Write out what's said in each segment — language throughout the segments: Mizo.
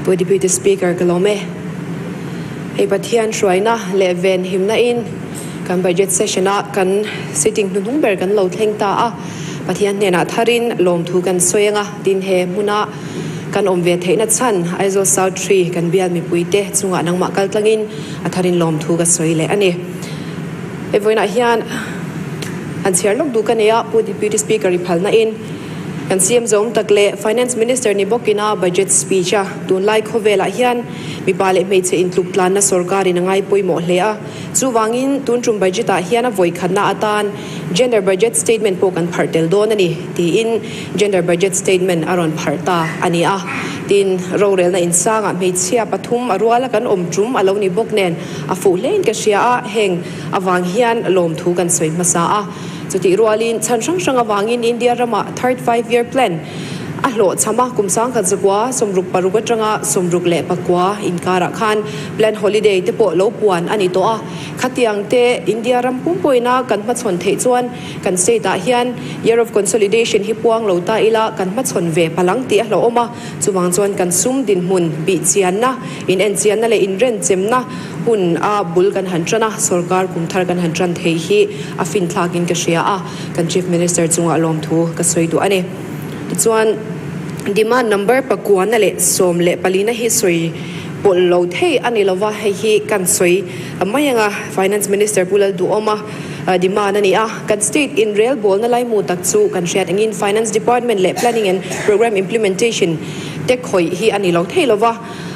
Pu Deputy Speaker ka lawm e. Hei Pathian hruaina leh ven himna in kan budget session a kan sitting hnuhnung ber kan lo thleng ta a, Pathian hnenah tharin lawmthu kan sawi anga tin he hmuna kan awm ve theihna chhan Aizawl South Tree kan bial mipuite chungah nangmah kal tlangin a tharin lawmthu ka sawi leh a ni. Hei vawiinah hian han chhiar lawk duh ka nei a, Pu Deputy Speaker i phalna in kan CM zawm tak leh Finance Minister ni bawkin a budget speech a tunlai khawvelah hian mipa leh hmeichhe intluk tlanna sorkarin a ngai pawimawh hle a, chuvangin tun tum budget ah hian a vawikhatna atan Gender Budget Statement pawh kan pharh tel dawn a ni tiin Gender Budget Statement a rawn pharh ta a ni a. Tin, rorelna insangah hmeichhia pathum a ruala kan awm tum a lo ni bawk nen a fuh hlein ka hria a, heng avang hian lawmthu kan sawi hmasa a. Chutih rualin chhan hrang hrang avangin India rama Third Five Year Plan a hlawhchham a, kum 19 66 atanga 64 inkarah khan Plan Holiday te pawh lo puan a ni tawh a. Khatiang te India ram pumpuina kan hmachhawn theih chuan kan state ah hian Year of Consolidation hi puang lo ta ila kan hmachhawn ve palang tih a hlauhawm a, chuvang chuan kan sum dinhmun bih chianna, inenchianna leh inrenchemna hun a bul kan han tan a, sorkar kum thar kan han tan thei hi a finthlak in ka hria a, kan Chief Minister chungah lawmthu ka sawi duh a ni. Tichuan demand number pakuana leh 14 na hi sawi pawlh lo thei a ni lova, hei hi kan sawi mai anga Finance Minister Pu Lalduhawma demand a ni a, kan state in rel bawlna laimu tak chu kan hriat angin Finance Department leh Planning and Programme Implementation te khawih hi a ni lo thei lova,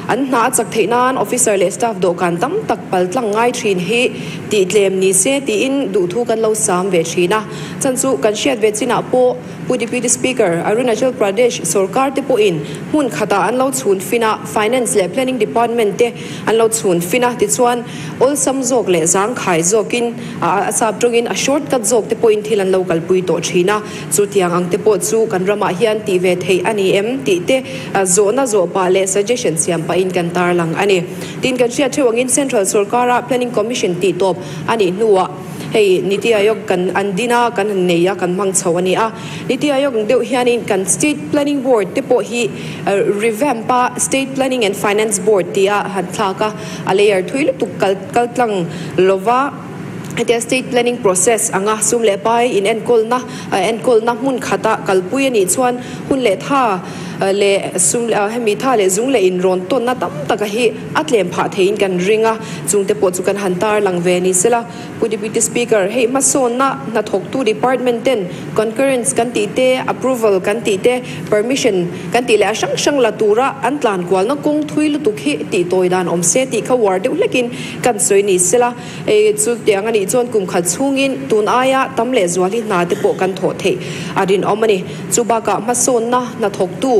an hna a chak theih nan officer leh staff dawhkan tam tak pal tlang ngai thin hi tih tlem ni se tiin duhthu kan lo sam ve thin a, chan chu kan hriat ve chinah pawh Pu Deputy Speaker, Arunachal Pradesh sorkar te pawhin hmun khatah an lo chhun fin a, Finance leh Planning Department te an lo chhun fin a, tichuan awlsam zawk leh zangkhai zawkin a sap tawngin a short cut zawk te pawhin thil an lo kalpui tawh thin a, chutiang ang te pawh chu kan ramah hian tih ve theih a ni em tih te zawhna zawh pah leh suggestion siam pahin kan tarlang a ni. Tin, kan hriat theuh angin Central sorkara Planning Commission tih tawp a nih hnuah, Hei Niti Aayog kan an din a, kan han nei a, kan hmang chho a ni a. Niti Aayog ang deuh hianin kan State Planning Board te pawh hi revamp a, State Planning and Finance Board tia han thlak a, a layer thui lutuk kal kal tlang lova hetia State Planning process anga sum leh pai inenkawlna enkawlna hmun khata kalpui a nih chuan hun leh tha leh sum hemi tha leh zung leh inrawn tawnna tam taka hi a tlem phah theiin kan ring a, chungte pawh chu kan han tarlang ve ni sela. Pu Deputy Speaker, hei hmasawnna hnathawktu department ten concurrence kan tih te, approval kan tih te, permission kan tih leh a hrang hrang la tura an tlan kualna kawng thui lutuk hi tih tawi dan awm se tih kha uar deuh hlekin kan sawi ni sela. Hei chu tiang a nih chuan kum khat chhungin tun aia tam leh zual hi hna te pawh kan thawh theih a rinawm a ni. Chu bakah hmasawnna hnathawktu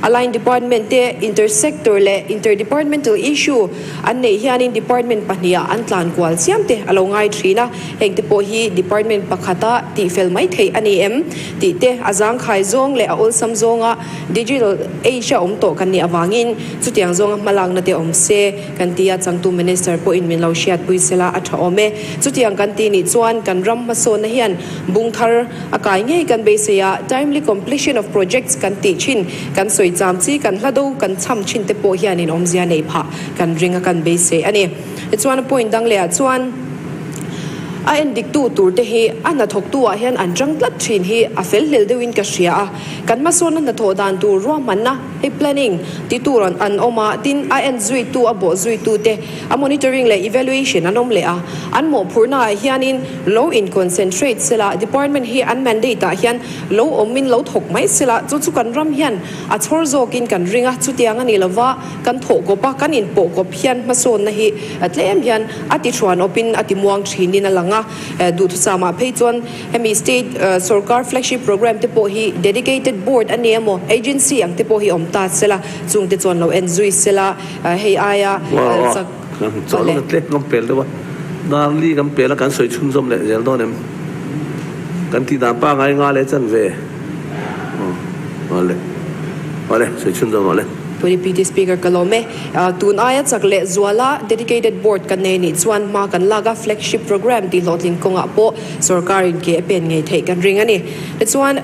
align department te inter-sector leh inter-departmental issue an neih hianin department pahniha an tlan kual chiam te a lo ngai thin a, heng te pawh hi department pakhata tihfel mai theih a ni em tih te a zangkhai zawng leh a awlsam zawnga digital age a awm tawh kan nih avangin chutiang zawnga hmalakna te awm se kan ti a, changtu minister pawhin min lo hriatpui sela a tha awm e. Chutiang kan ti nih chuan kan ram hmasawnna hian bung thar A kai ngei kan beisei a, timely completion of projects kan tih thin, kan sawi cham chi, kan hla do kan cham thin te pawh hianin awmzia nei phah kan ring a kan beisei a ni. Tichuan a point dang leh ah chuan a en dik tu tur te hi a hnathawk tu ah hian an tang tlat thin hi a fel hlel deuh in ka hria a, kan hmasawnna hnathawh dan tur ruahmanna hei planning ti tur an awm a, tin a en zui tu a bawh zui tu te A monitoring leh evaluation an awm leh a, an mawhphurhna ah hianin lo in concentrate sela, department hi an mandate ah hian lo awmin lo thawk mai sela, chu chu kan ram hian a chhawr zawkin kan ring a, chutiang a ni lova kan thawh kawp a, kan inpawh kawp hian hmasawnna hi tlem hian a ti thuan awpin a ti muang thinin a lang a, duhthusam ah phei chuan hemi state sorkar flagship programme te pawh hi dedicated board a ni emaw agency ang te pawh hi awm ta sela, chungte chuan lo en zui sela. Hei aia kal chak Chaw lawng tlek kan pel deuh a, Darli kan pel a kan sawi chhunzawm leh zel dawn em? Kan tih dan pangai nga leh chan ve. Aw le, aw le, sawi chhunzawm rawh le. Pu Deputy Speaker ka lawm e. Tun aia chak leh zuala dedicated board kan nei nih chuan hma kan lak a, flagship programme tih hlawhtling kawngah pawh sorkarin ke a pen ngei theih kan ring a ni. Tichuan.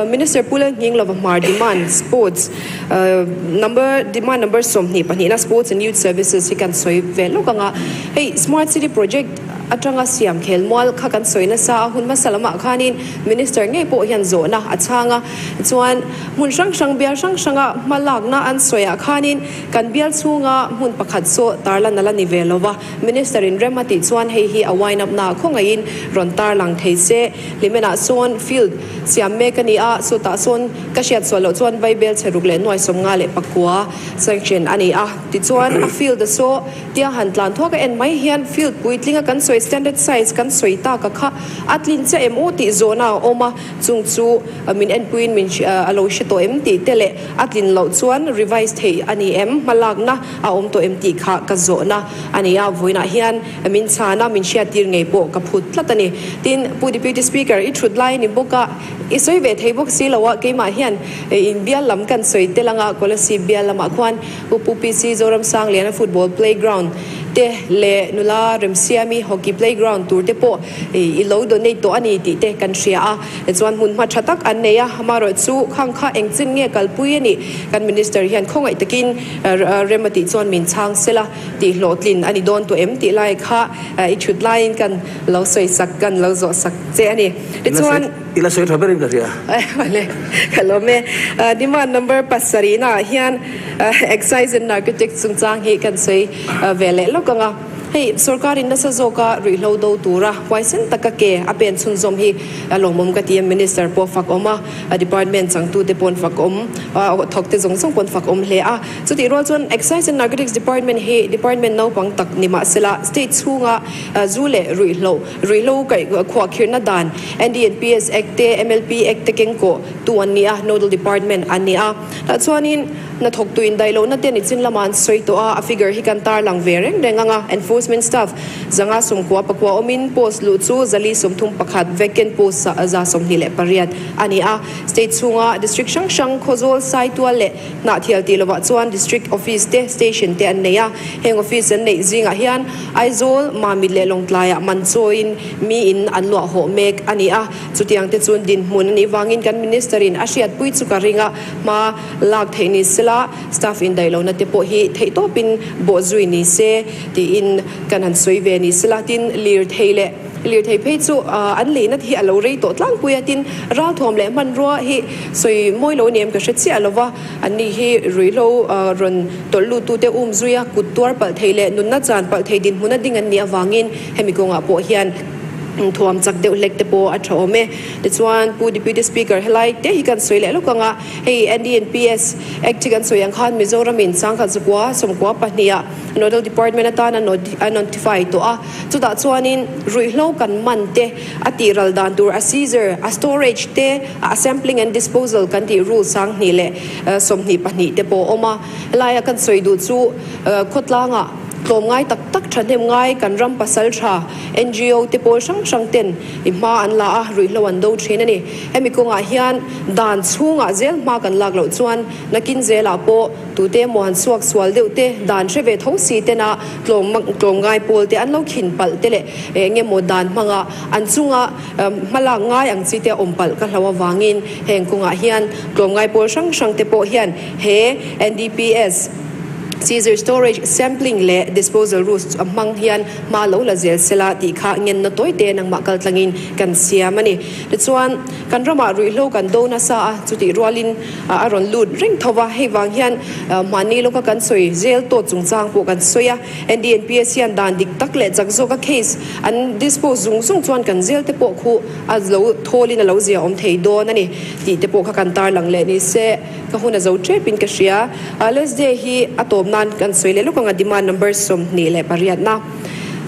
Minister Pu Lalnghinglova Hmar Demand Sports Number Demand Number 20 pahnihna Sports and Youth Services hi kan sawi ve lawk ang a. Hei Smart City Project atanga siam khelmual kha kan sawi nasa a, hun hmasa lamah khanin Minister ngei pawh hian zawhna a chhang a. Chuan hmun hrang hrang bial hrang hranga hma lakna an sawiah khanin kan bial chhunga hmun pakhat saw tarlan a la ni ve lo va. Minister in rem a tih chuan hei hi a wind up na khawngaihin rawn tarlang thei se. Hlimenah sawn field siam mek a ni a, chutah sawn ka hriat sual loh chuan Vaibel chhe ruk leh nuai 54 sanction a ni a. Tichuan a field a saw tia han tlan thuak a en mai hian field puitling a kan sawi standard size kan sawi tak a kha a tlin chiah em aw tih zawhna a awm a, chung chu min enpuiin min a lo hre tawh em tih te leh a tlin loh chuan revise theih a ni em hmalakna a awm tawh em tih kha ka zawhna a ni a, vawiinah hian min chhan a, min hriattir ngei pawh ka phut tlat a ni. Tin, Pu Deputy Speaker, i thut lai a ni bawk a, i sawi ve thei bawk si lo a, keimah hian in bial lam kan sawi tel ang a, Kolasib bial lamah khuan Pu Pu PC Zoramsangliana football playground te leh nula Remsiami hockey playground tur te pawh i lo donate tawh a ni tih te kan hria a, tichuan hmunhma tha tak an nei a, amaherawhchu khang kha engchin nge kalpui a nih kan Minister hian khawngaih takin rem a tih chuan min chhang sela tih hlawhtlin a ni dawn tawh em tih lai kha i thut laiin kan lo sawi sak kan lo zawh sak che a ni. Tichuan. I la sawi tha berin ka hria. Awle, ka lawm e. Demand number pasarihna ah hian Excise and Narcotics chungchang hi kan sawi ve leh lawk ang a. Hei sorkarin nasa zawka ruihhlo do tura huaisen taka ke a pen chhunzawm hi a lawmawm ka ti a, Minister pawh fak awm a, Department changtute paw'n fak awm, thawkte zawng zawng paw'n fak awm hle a. Chutih rual chuan Excise and Narcotics Department hi Department naupang tak ni mah sela State chhunga zu leh ruihhlo, ruihhlo kaih khuahkhirhna dan NDNPS Act te, MLP Act te kengkawh tu an ni a, Nodal Department an ni a. Tah chuanin hnathawktu indaih lohna te nichin lamah an sawi tawh a, a figure hi kan tarlang ve reng reng ang a, Enforcement staff 599 awmin post luh chu 431, vacant post 128 a ni a. State chhunga district hrang hrang Khawzawl, Saitual leh Hnahthial tih lovah chuan District Office te, Station te an nei a, heng office an neih zingah hian Aizawl, Mamit leh Lawngtlaiah man chawiin miin an luah hawh mek a ni a. Chutiang te chuan dinhmun a nih vangin kan Minister in a hriatpui chu ka ring a, hma lak theih ni sela staff indaih lohna te pawh hi theihtawpin bawhzui ni se tiin kan han sawi ve ni sela tin lirthei leh lirthei phei chu an leina te hi a lo rei tawh tlangpui a tin ralthuam leh hmanrua hi sawi mawi lo ni em ka hre chiah lova anni hi ruihhlo rawn tawlh lut tute um zui a kut tuar palh thei leh nunna chan palh thei dinhmun a ding an nih avangin hemi kawngah pawh hian Thuam chak deuh hlek te pawh a tha awm e. Tichuan Pu Deputy Speaker helai te hi kan sawi leh lawk ang a, hei NDNPS Act hi kan sawi ang khan Mizoram in sangkhat zakua sawmkua pahnih ah Nodal Department atan a notify tawh a, chutah chuanin ruihhlo kan man te a tih ral dan tur a seizure, a storage te, a sampling and disposal kan tih rule 2022 te pawh a awm a. Helaia kan sawi duh chu khawtlangah tlawmngai tak tak thahnem ngai kan ram pasal tha NGO te pawl hrang hrang ten i hma an la a, ruihhlo an do thin a ni. Hemi kawngah hian dan chhungah zel hma kan lak loh chuan nakin zelah pawh tute emaw han chhuak sual deuh te, dan hre ve tho si tena tlawm tlawmngai pawl te an lo khin palh te leh eng emaw dan hmanga an chunga hma lak ngai ang chi te a awm palh ka hlo avangin heng kawngah hian tlawmngai pawl hrang hrang te pawh hian he NDPS Seizure Storage, Sampling leh Disposal Rules hmang hian hma lo la zel sela tih kha ngenna tawi te nangmah kal tlangin kan siam a ni. Tichuan, kan ramah ruihhlo kan do nasa a, chutih rualin a rawn lut reng tho va, hei vang hian mahni lawka kan sawi zel tawt chungchang pawh kan sawi a. NDNPS hian dan dik tak leh chak zawka case an dispose zung zung chuan kan zel te pawh khu a lo thawlin a lo zia awm thei dawn a ni tih te pawh kha kan tarlang leh ni se. Ka hun a zo tep in ka hria. Last day hi a tawp nan kan sawi leh lawk ang a demand number 28 na.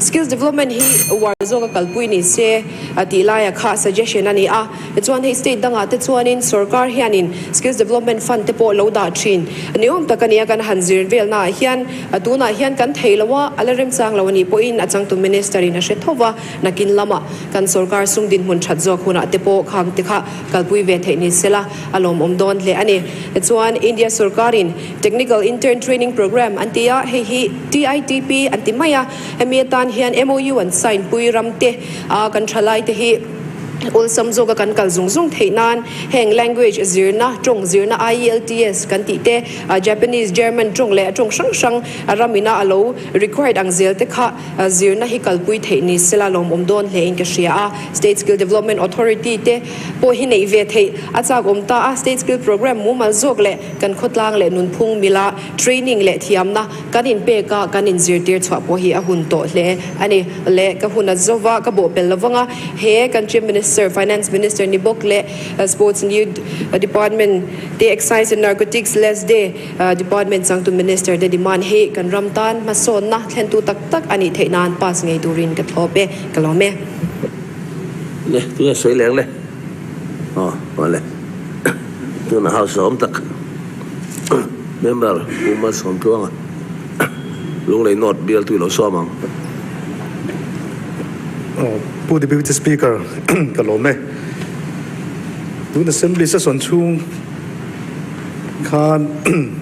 Skills development hi uar zawk a kalpui ni se tih laia kha suggestion a ni a. Tichuan hei state dangah te chuanin sorkar hianin skills development fund te pawh lo dah thin ni awm tak a ni a. Kan han zir velnaah hian tunah hian kan thei lo a, a la remchang lo a nih pawhin a changtu minister in a hre tho va. Nakin lamah kan sorkar sum dinhmun that zawk hunah te pawh khang te kha kalpui ve theih ni sela. A lawmawm dawn hle a ni. Tichuan, India sorkarin Technical Intern Training Programme an ti a, hei hi TITP an ti mai a, hemi atan hian MOU an sign pui ram te a kan thalai te hi Awlsam zawka kan kal zung zung theih nan heng language zirna, tawng zirna IELTS kan tih te, Japanese, German tawng leh tawng hrang hrang ramina a lo required ang zel te kha zirna hi kalpui theih ni sela lawmawm dawn hle in ka hria a. State Skill Development Authority te pawh hi neih ve theih a chak awm ta a, State Skill Programme mumal zawk leh kan khawtlang leh nunphung mila training leh thiamna Kan inpek a, kan inzirtir chhuah pawh hi a hun tawh hle a ni. Le, ka hun a zo va, ka bawhpelh lo vang a, he kan Chief Minister, Finance Minister ni bawk leh Sports and Youth Department te, Excise and Narcotics, LESDE, Department changtu Minister te demand hi kan ram tan hmasawnna thlentu tak tak a nih theih nan pass ngei turin ka thlawp e, ka lawm e. Le, tunge sawi leng le? Aw, aw le. Tuna house a awm tak. Member Pu Malsawmtluanga Lunglei North bialtu i lo sawm ang. Pu Deputy Speaker ka lawm e. Tun Assembly session chhung khan.